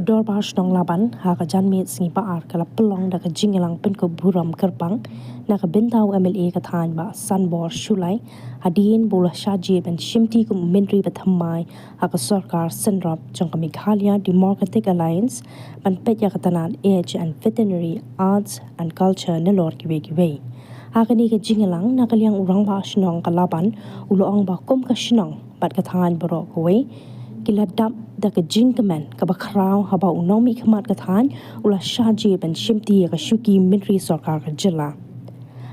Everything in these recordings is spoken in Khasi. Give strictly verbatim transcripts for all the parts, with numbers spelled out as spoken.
Dorbar Shnong Laban ha ka janmiet sngi Ba-ar ka la pynlong da ka jingïalang pynkup burom kyrpang na ka bynta u M L A ka thaiñ Bah Sanbor Shullai, hadien ba u la shah jied ban shimti kum u myntri ba thymmai ha ka sorkar synrop jong ka Meghalaya Democratic Alliance ban peit ïa ka tnat Age and Veterinary Arts and Culture nalor kiwei kiwei. Ha kane ka jingïalang na ka liang u Rangbah Shnong ka Laban u la ong ba kum ka shnong bad ka thaiñ baroh kawei ki la dap da ka jingkmen kaba khraw haba u nongmihkhmat ka thaiñ u la shah jied ban shimti ïa ka shuki myntri sorkar ka jylla.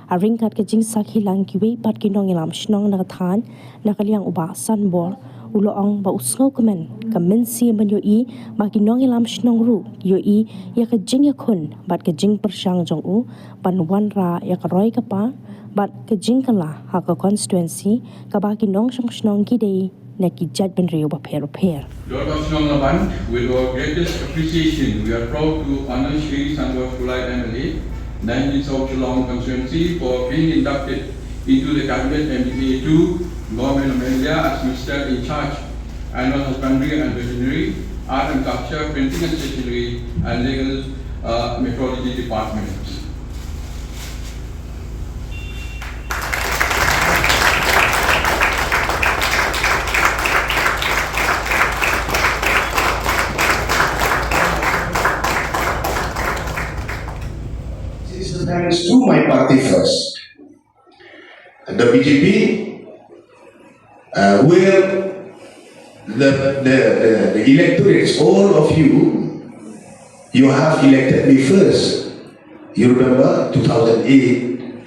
Ha ryngkat ka jingsakhi lang kiwei pat ki nongïalam shnong na ka thaiñ na ka liang u Bah Sanbor u la ong ba u sngewkmen ka mynsiem ban ïohi ba ki nongïalam shnong ruh ki ïohi ïa ka jingïakhun bad ka jingpyrshang jong u ban wanrah ïa ka roi ka par bad ka jingkylla ha ka constituency kaba ki nongshong shnong ki dei na ki jaitbynriew bapher bapher. Dorbar Shnong Laban, with our greatest appreciation, we are proud to honor Shri Sanbor Shullai M L A, nineteen South Shillong constituency, for being inducted into the Cabinet M D A two, Government of Meghalaya, as Minister in charge, Animal Husbandry and Veterinary, Art and Culture, Printing and Stationery, and Legal, uh, Metrology Department. This is thanks to my party first. The B J P, uh, where the, the, the, the electorates, all of you, you have elected me first. You remember two thousand eight,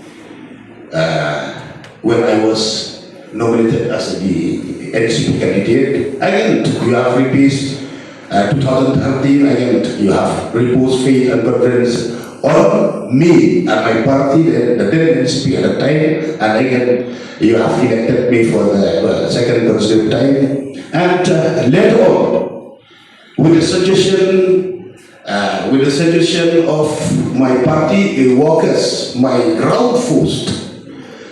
uh, when I was nominated as the N C P candidate. Again, you have replaced, uh, two thousand thirteen, again, you have reposed faith and confidence on me and my party, the, the then N C P at the time, and again, you have elected me for the, uh, second consecutive time. And, uh, later on, with the suggestion, uh, with the suggestion of my party, uh, workers, my ground force,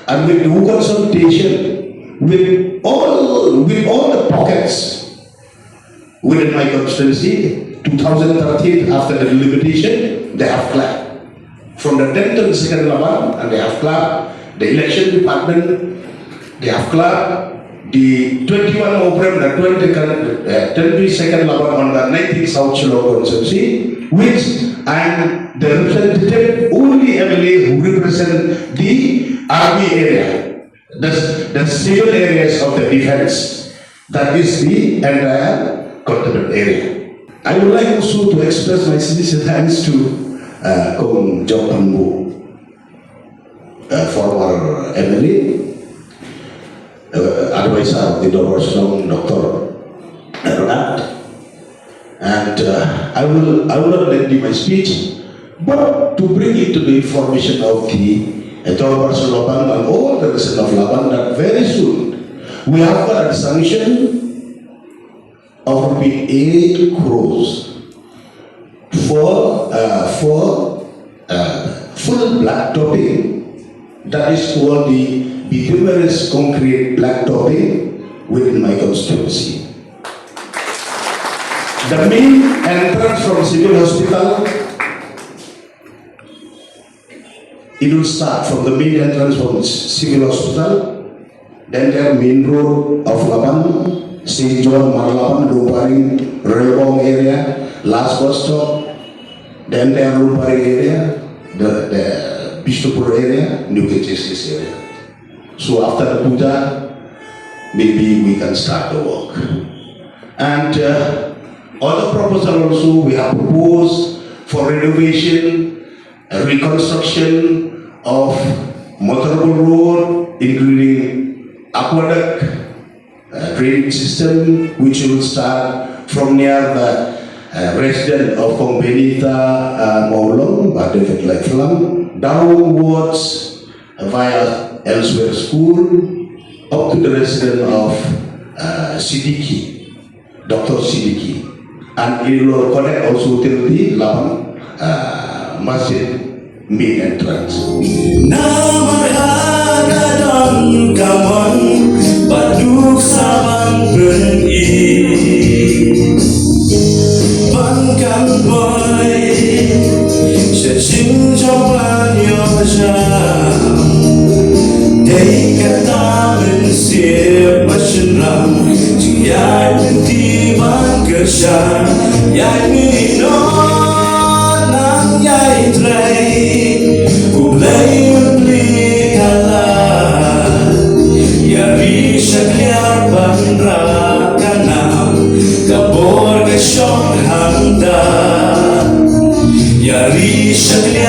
and with the consultation with all, with all the pockets within my constituency, two thousand thirteen, after the delimitation, they have clapped. From the tenth to the second Laban, and they have clapped. The election department, they have clapped. The twenty-one Moprem, the twenty, uh, twenty-second Laban on the nineteen South Shillong constituency, which I am the representative, only M L A who represent the army area, the, the civil areas of the defense. That is the entire Cantonment area. I would like also to express my sincere thanks to, uh, Kong Job Thanbu, uh, former M L A, uh, advisor of the Dorbar Shnong, Doctor Ronald. And, uh, I will, I will not lengthen my speech, but to bring it to the information of the, uh, Dorbar Shnong Laban and all the resident of Laban that very soon we have got a sanction of rupees eight crores for, uh, for, uh, full black topping. That is called the bituminous concrete black topping within my constituency. The main entrance from Civil Hospital, it will start from the main entrance from Civil Hospital, then the main road of Laban, Saint John, Marlaban, Lumparing, Relbong area, last bus stop, then the Lumparing area, the, the Bishnupur area, New K J C S area. So after the puja, maybe we can start the work. And, uh, other proposal also we have proposed for renovation, reconstruction of Motorball Road, including aqueduct, uh, drainage system, which will start from near the, uh, resident of Kong Benita, uh, Mawlong, Bah David Laitflam, downwards via Elsewhere School, up to the resident of, uh, Siddiqui, Doctor Siddiqui. And it will connect also till the Laban, uh, Masjid main entrance. Namar ha ka don ka mon ba duk sa ban pyni. Ban ka Jingïaid lynti ban kyrshan, ïaid mih noh nang ïai trei. U Blei un plie ka lad, ïa ri shakliar ban rah ka nam, ka bor ka shong hangta. Ïa ri shakliar